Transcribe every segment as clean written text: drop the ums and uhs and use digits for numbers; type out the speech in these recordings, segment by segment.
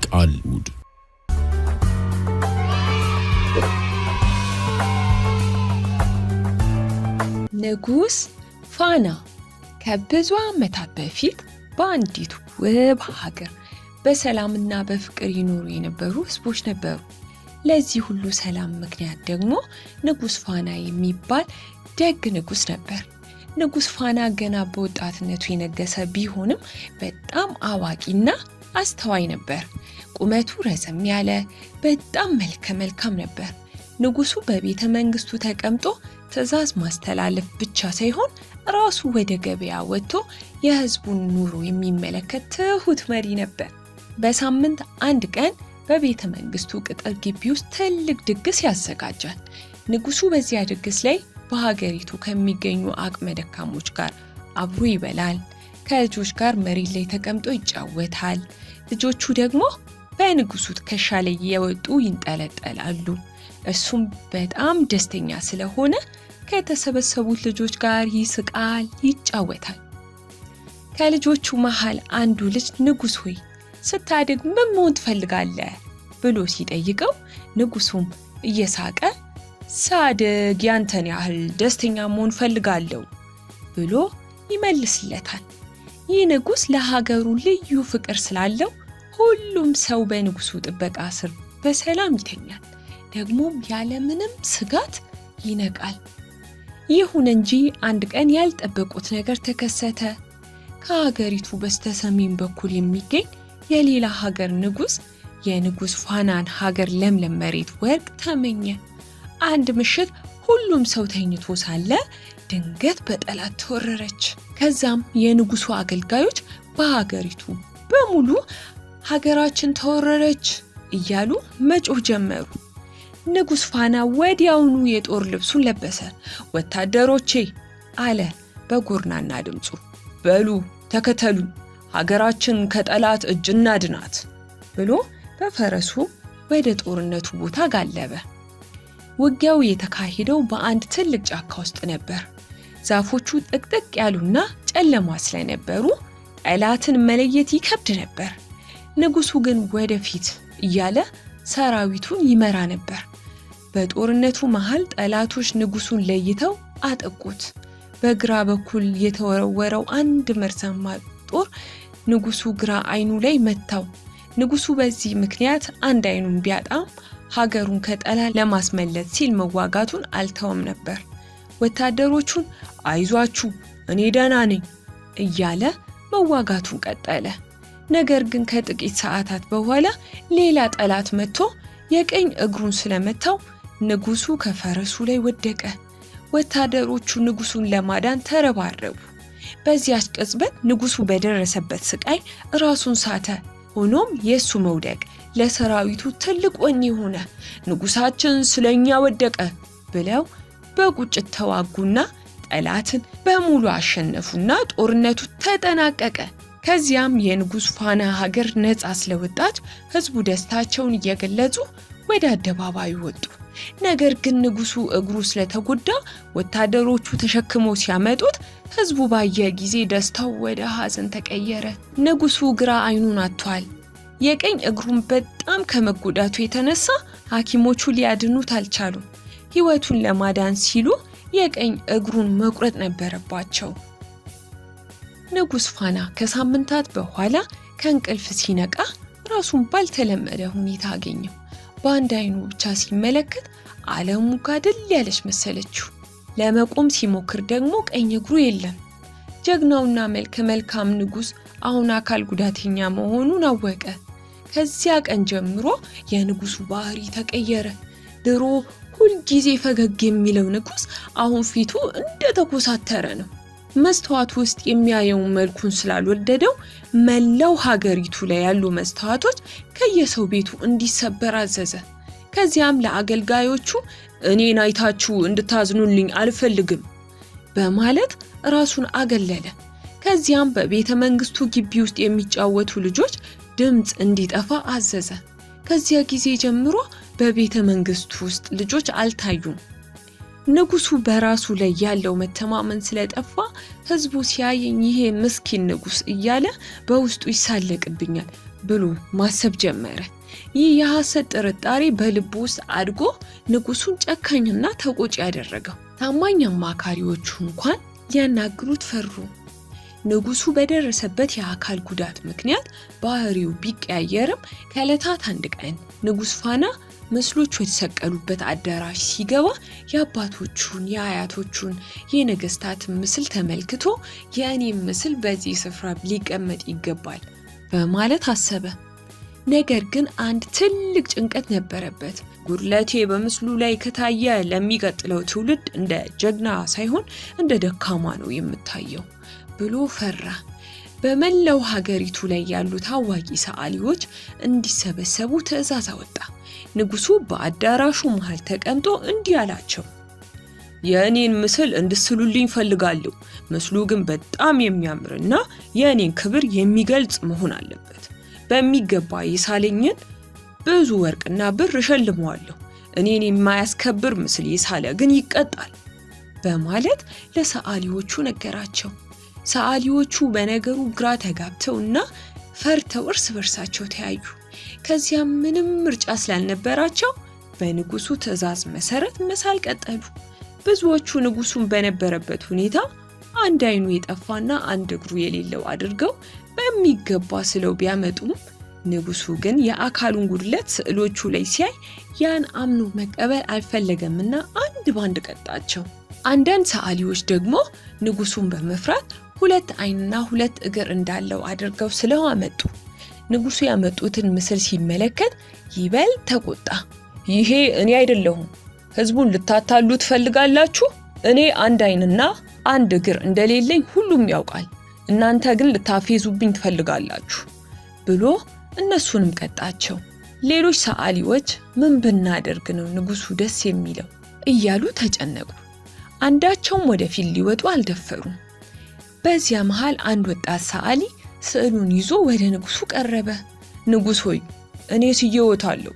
ቃልውድ ንጉሥ ፋና። ከብዙ ዓመታት በፊት በአንዲት ውብ ሀገር በሰላምና በፍቅር ይኖሩ የነበሩ ሕዝቦች ነበሩ። ለዚህ ሁሉ ሰላም ምክንያት ደግሞ ንጉሥ ፋና የሚባል ደግ ንጉሥ ነበር። ንጉሥ ፋና ገና በወጣትነቱ የነገሰ ቢሆንም በጣም አዋቂና አስተዋይ ነበር። ቁመቱ ረዘም ያለ፣ በጣም መልከ መልካም ነበር። ንጉሱ በቤተ መንግስቱ ተቀምጦ ትዕዛዝ ማስተላለፍ ብቻ ሳይሆን ራሱ ወደ ገበያ ወጥቶ የህዝቡን ኑሮ የሚመለከት ትሁት መሪ ነበር። በሳምንት አንድ ቀን በቤተ መንግስቱ ቅጥር ግቢ ውስጥ ትልቅ ድግስ ያዘጋጃል። ንጉሱ በዚያ ድግስ ላይ በሀገሪቱ ከሚገኙ አቅመ ደካሞች ጋር አብሮ ይበላል። ከልጆች ጋር መሬት ላይ ተቀምጦ ይጫወታል። ልጆቹ ደግሞ በንጉሱ ትከሻ ላይ እየወጡ ይንጠለጠላሉ። እሱም በጣም ደስተኛ ስለሆነ ከተሰበሰቡት ልጆች ጋር ይስቃል፣ ይጫወታል። ከልጆቹ መሃል አንዱ ልጅ ንጉሥ ሆይ ስታድግ ምን መሆን ትፈልጋለህ ብሎ ሲጠይቀው ንጉሱም እየሳቀ ሳድግ ያንተን ያህል ደስተኛ መሆን ፈልጋለሁ ብሎ ይመልስለታል። ይህ ንጉሥ ለሀገሩ ልዩ ፍቅር ስላለው ሁሉም ሰው በንጉሱ ጥበቃ ስር በሰላም ይተኛል፣ ደግሞም ያለምንም ስጋት ይነቃል። ይሁን እንጂ አንድ ቀን ያልጠበቁት ነገር ተከሰተ። ከሀገሪቱ በስተሰሜን በኩል የሚገኝ የሌላ ሀገር ንጉሥ የንጉሥ ፋናን ሀገር ለምለም መሬት ወርቅ ተመኘ። አንድ ምሽት ሁሉም ሰው ተኝቶ ሳለ ድንገት በጠላት ተወረረች። ከዛም የንጉሱ አገልጋዮች በሀገሪቱ በሙሉ ሀገራችን ተወረረች እያሉ መጮህ ጀመሩ። ንጉሥ ፋና ወዲያውኑ የጦር ልብሱን ለበሰ። ወታደሮቼ አለ በጎርናና ድምፁ፣ በሉ ተከተሉኝ፣ ሀገራችን ከጠላት እጅ እናድናት ብሎ በፈረሱ ወደ ጦርነቱ ቦታ ጋለበ። ውጊያው የተካሄደው በአንድ ትልቅ ጫካ ውስጥ ነበር። ዛፎቹ ጥቅጥቅ ያሉና ጨለማ ስለነበሩ ጠላትን መለየት ይከብድ ነበር። ንጉሱ ግን ወደፊት እያለ ሰራዊቱን ይመራ ነበር። በጦርነቱ መሃል ጠላቶች ንጉሱን ለይተው አጠቁት። በግራ በኩል የተወረወረው አንድ መርዛማ ጦር ንጉሱ ግራ አይኑ ላይ መታው። ንጉሱ በዚህ ምክንያት አንድ አይኑን ቢያጣም ሀገሩን ከጠላት ለማስመለጥ ሲል መዋጋቱን አልተወም ነበር። ወታደሮቹን አይዟችሁ እኔ ደህና ነኝ እያለ መዋጋቱን ቀጠለ። ነገር ግን ከጥቂት ሰዓታት በኋላ ሌላ ጠላት መጥቶ የቀኝ እግሩን ስለመታው ንጉሱ ከፈረሱ ላይ ወደቀ። ወታደሮቹ ንጉሱን ለማዳን ተረባረቡ። በዚያች ቅጽበት ንጉሱ በደረሰበት ስቃይ ራሱን ሳተ። ሆኖም የእሱ መውደቅ ለሰራዊቱ ትልቅ ወኔ ሆነ። ንጉሳችን ስለኛ ወደቀ ብለው በቁጭት ተዋጉና ጠላትን በሙሉ አሸነፉና ጦርነቱ ተጠናቀቀ። ከዚያም የንጉሥ ፋና ሀገር ነፃ ስለወጣች ህዝቡ ደስታቸውን እየገለጹ ወደ አደባባዩ ወጡ። ነገር ግን ንጉሱ እግሩ ስለተጎዳ ወታደሮቹ ተሸክመው ሲያመጡት ህዝቡ ባየ ጊዜ ደስታው ወደ ሐዘን ተቀየረ። ንጉሱ ግራ አይኑን አጥቷል። የቀኝ እግሩን በጣም ከመጎዳቱ የተነሳ ሐኪሞቹ ሊያድኑት አልቻሉም። ህይወቱን ለማዳን ሲሉ የቀኝ እግሩን መቁረጥ ነበረባቸው። ንጉሥ ፋና ከሳምንታት በኋላ ከእንቅልፍ ሲነቃ ራሱን ባልተለመደ ሁኔታ አገኘው። በአንድ አይኑ ብቻ ሲመለከት ዓለሙ ጋድል ያለች መሰለችው። ለመቆም ሲሞክር ደግሞ ቀኝ እግሩ የለም። ጀግናውና መልከ መልካም ንጉሥ አሁን አካል ጉዳተኛ መሆኑን አወቀ። ከዚያ ቀን ጀምሮ የንጉሱ ባህሪ ተቀየረ። ድሮ ሁልጊዜ ፈገግ የሚለው ንጉሥ አሁን ፊቱ እንደተኮሳተረ ነው። መስተዋት ውስጥ የሚያየውን መልኩን ስላልወደደው መላው ሀገሪቱ ላይ ያሉ መስተዋቶች ከየሰው ቤቱ እንዲሰበር አዘዘ። ከዚያም ለአገልጋዮቹ እኔን አይታችሁ እንድታዝኑልኝ አልፈልግም በማለት ራሱን አገለለ። ከዚያም በቤተ መንግስቱ ግቢ ውስጥ የሚጫወቱ ልጆች ድምፅ እንዲጠፋ አዘዘ። ከዚያ ጊዜ ጀምሮ በቤተ መንግስቱ ውስጥ ልጆች አልታዩም። ንጉሱ በራሱ ላይ ያለው መተማመን ስለጠፋ ህዝቡ ሲያየኝ ይሄ ምስኪን ንጉስ እያለ በውስጡ ይሳለቅብኛል ብሎ ማሰብ ጀመረ። ይህ የሐሰት ጥርጣሬ በልቡ ውስጥ አድጎ ንጉሱን ጨካኝና ተቆጪ ያደረገው። ታማኝ አማካሪዎቹ እንኳን ሊያናግሩት ፈሩ። ንጉሱ በደረሰበት የአካል ጉዳት ምክንያት ባህሪው ቢቀያየርም ከዕለታት አንድ ቀን ንጉሥ ፋና ምስሎቹ የተሰቀሉበት አዳራሽ ሲገባ የአባቶቹን፣ የአያቶቹን፣ የነገስታትን ምስል ተመልክቶ የእኔም ምስል በዚህ ስፍራ ሊቀመጥ ይገባል በማለት አሰበ። ነገር ግን አንድ ትልቅ ጭንቀት ነበረበት። ጉድለቴ በምስሉ ላይ ከታየ ለሚቀጥለው ትውልድ እንደ ጀግና ሳይሆን እንደ ደካማ ነው የምታየው ብሎ ፈራ። በመላው ሀገሪቱ ላይ ያሉ ታዋቂ ሰዓሊዎች እንዲሰበሰቡ ትዕዛዝ አወጣ። ንጉሱ በአዳራሹ መሃል ተቀምጦ እንዲህ አላቸው። የእኔን ምስል እንድስሉልኝ ፈልጋለሁ። ምስሉ ግን በጣም የሚያምርና የእኔን ክብር የሚገልጽ መሆን አለበት። በሚገባ የሳለኝን ብዙ ወርቅና ብር እሸልመዋለሁ። እኔን የማያስከብር ምስል የሳለ ግን ይቀጣል በማለት ለሰዓሊዎቹ ነገራቸው። ሰዓሊዎቹ በነገሩ ግራ ተጋብተውና ፈርተው እርስ በርሳቸው ተያዩ። ከዚያም ምንም ምርጫ ስላልነበራቸው በንጉሱ ትዕዛዝ መሰረት መሳል ቀጠሉ። ብዙዎቹ ንጉሱን በነበረበት ሁኔታ አንድ አይኑ የጠፋና አንድ እግሩ የሌለው አድርገው በሚገባ ስለው ቢያመጡም ንጉሱ ግን የአካሉን ጉድለት ስዕሎቹ ላይ ሲያይ ያን አምኖ መቀበል አልፈለገምና አንድ ባንድ ቀጣቸው። አንዳንድ ሰዓሊዎች ደግሞ ንጉሱን በመፍራት ሁለት አይንና ሁለት እግር እንዳለው አድርገው ስለው አመጡ። ንጉሱ ያመጡትን ምስል ሲመለከት ይበልጥ ተቆጣ። ይሄ እኔ አይደለሁም፣ ህዝቡን ልታታሉ ትፈልጋላችሁ? እኔ አንድ አይንና አንድ እግር እንደሌለኝ ሁሉም ያውቃል። እናንተ ግን ልታፌዙብኝ ትፈልጋላችሁ ብሎ እነሱንም ቀጣቸው። ሌሎች ሰዓሊዎች ምን ብናደርግ ነው ንጉሱ ደስ የሚለው እያሉ ተጨነቁ። አንዳቸውም ወደፊት ሊወጡ አልደፈሩም። በዚያ መሃል አንድ ወጣት ሰዓሊ ስዕሉን ይዞ ወደ ንጉሱ ቀረበ። ንጉስ ሆይ፣ እኔ ስዬዎታለሁ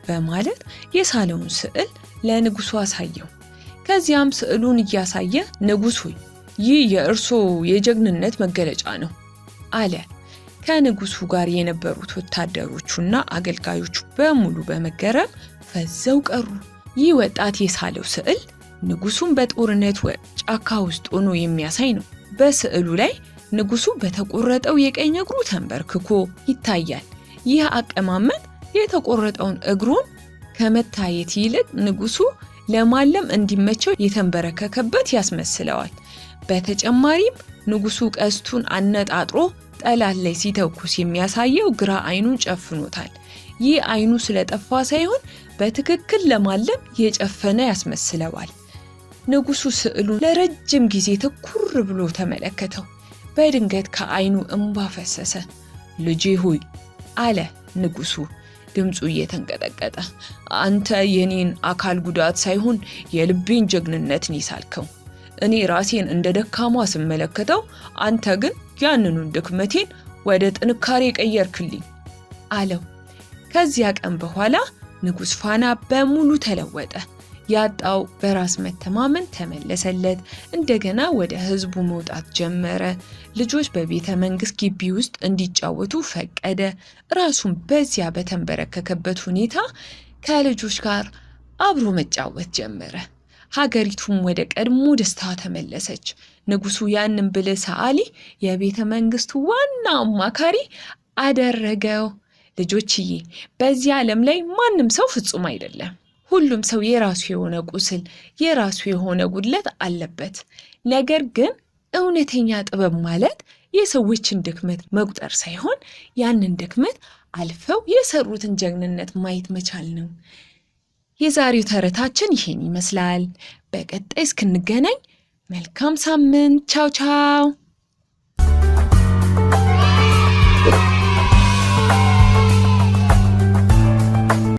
በማለት የሳለውን ስዕል ለንጉሱ አሳየው። ከዚያም ስዕሉን እያሳየ ንጉስ ሆይ፣ ይህ የእርሶ የጀግንነት መገለጫ ነው አለ። ከንጉሱ ጋር የነበሩት ወታደሮቹና አገልጋዮቹ በሙሉ በመገረም ፈዘው ቀሩ። ይህ ወጣት የሳለው ስዕል ንጉሱን በጦርነት ጫካ ውስጥ ሆኖ የሚያሳይ ነው። በስዕሉ ላይ ንጉሱ በተቆረጠው የቀኝ እግሩ ተንበርክኮ ይታያል። ይህ አቀማመጥ የተቆረጠውን እግሩን ከመታየት ይልቅ ንጉሱ ለማለም እንዲመቸው የተንበረከከበት ያስመስለዋል። በተጨማሪም ንጉሱ ቀስቱን አነጣጥሮ ጠላት ላይ ሲተኩስ የሚያሳየው ግራ አይኑን ጨፍኖታል። ይህ አይኑ ስለጠፋ ሳይሆን በትክክል ለማለም የጨፈነ ያስመስለዋል። ንጉሱ ስዕሉን ለረጅም ጊዜ ትኩር ብሎ ተመለከተው። በድንገት ከአይኑ እንባ ፈሰሰ። ልጄ ሆይ አለ ንጉሱ ድምፁ እየተንቀጠቀጠ፣ አንተ የኔን አካል ጉዳት ሳይሆን የልቤን ጀግንነትን ይሳልከው። እኔ ራሴን እንደ ደካማ ስመለከተው፣ አንተ ግን ያንኑን ድክመቴን ወደ ጥንካሬ ቀየርክልኝ አለው። ከዚያ ቀን በኋላ ንጉሥ ፋና በሙሉ ተለወጠ። ያጣው በራስ መተማመን ተመለሰለት። እንደገና ወደ ህዝቡ መውጣት ጀመረ። ልጆች በቤተ መንግስት ግቢ ውስጥ እንዲጫወቱ ፈቀደ። ራሱን በዚያ በተንበረከከበት ሁኔታ ከልጆች ጋር አብሮ መጫወት ጀመረ። ሀገሪቱም ወደ ቀድሞ ደስታ ተመለሰች። ንጉሱ ያንን ብልህ ሰዓሊ የቤተ መንግስቱ ዋና አማካሪ አደረገው። ልጆችዬ፣ በዚህ ዓለም ላይ ማንም ሰው ፍጹም አይደለም። ሁሉም ሰው የራሱ የሆነ ቁስል፣ የራሱ የሆነ ጉድለት አለበት። ነገር ግን እውነተኛ ጥበብ ማለት የሰዎችን ድክመት መቁጠር ሳይሆን ያንን ድክመት አልፈው የሰሩትን ጀግንነት ማየት መቻል ነው። የዛሬው ተረታችን ይሄን ይመስላል። በቀጣይ እስክንገናኝ መልካም ሳምንት። ቻው ቻው።